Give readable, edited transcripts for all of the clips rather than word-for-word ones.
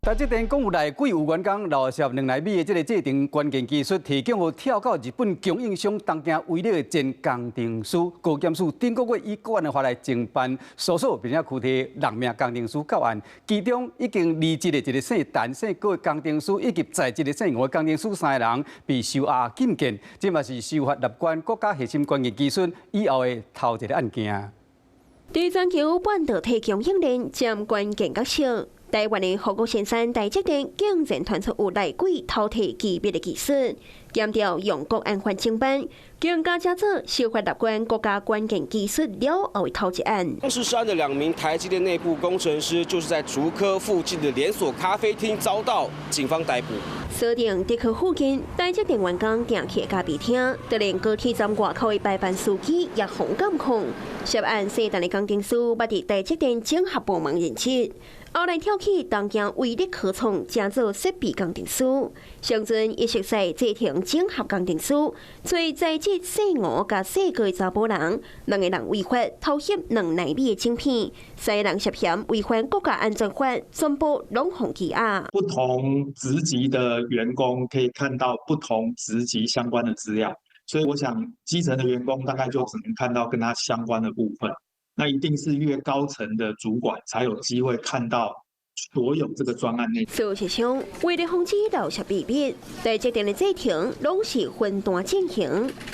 台積電講有內鬼有員工漏洩2奈米的這個製程關鍵技術，提供予跳到日本供應商東京威力的前工程師高檢署頂個月以國安的法來偵辦搜索，並且拘提六名工程師到案，其中已經離職的一個姓陳姓郭的工程師，以及在職的姓吳的工程師三个人被收押禁見，這嘛是收發納關國家核心關鍵技術以後的頭一个案件。佇全球半導體供應鏈佔關鍵角色。台灣的護國神山台積電竟然傳出有內鬼偷提機密的技術，檢調用國安法偵辦，更加做收發納關國家關鍵技術了後的頭一案。當時涉案的兩名台積電內部工程師，就是在竹科附近的連鎖咖啡廳遭到警方逮捕。鎖定竹科附近台積電員工定去的咖啡廳，就連高鐵站外口的白班司機也予監控。涉案姓陳的工程師，捌佇台積電整合部門任職。後來跳去東京威力科創，成做設備工程師。上陣伊熟悉製程整合工程師，揣在職姓吳佮姓郭的查埔人，兩个人違法偷翕2奈米的晶片，三个人涉嫌違反國家安全法，全部攏予羈押。不同職級的員工可以看到不同職級相關的資料，所以我想基層的員工大概就只能看到跟他相關的部分。那一定是越高層的主管才有機會看到所有這個專案內。事實上，為了防止漏洩秘密，台積電的製程攏是分段進行。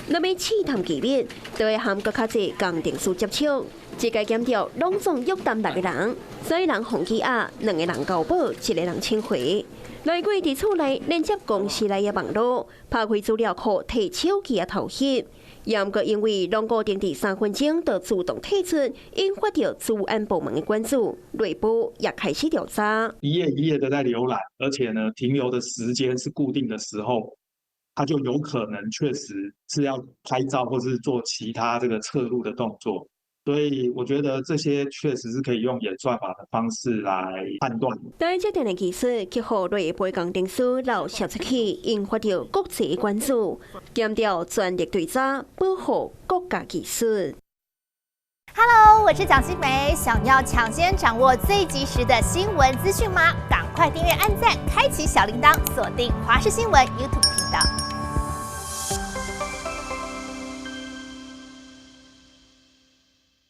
若欲試探機密，就會和閣較濟工程師接觸。這屆檢調攏總約談六個人，三个人予羈押，兩個人交保，一個人請回。內鬼佇厝內連接公司內的網路，拍開資料庫，提手機仔偷翕。毋過因為攏固定佇3分鐘就自動退出，引發著資安部門的關注，內部也開始調查。一頁一頁的在瀏覽，而且呢，停留的時間是固定的時候，它就有可能確實是要拍照或是做其他這個側錄的動作。所以我覺得這些確實是可以用演算法的方式來判斷。台積電的技術去予內部工程師漏洩出去，引發著國際關注，檢調全力追查，保護國家技術。 Hello，我是蔣新梅，想要搶先掌握最及時的新聞資訊嗎？趕快訂閱、按讚、開啟小鈴鐺，鎖定華視新聞 YouTube 頻道。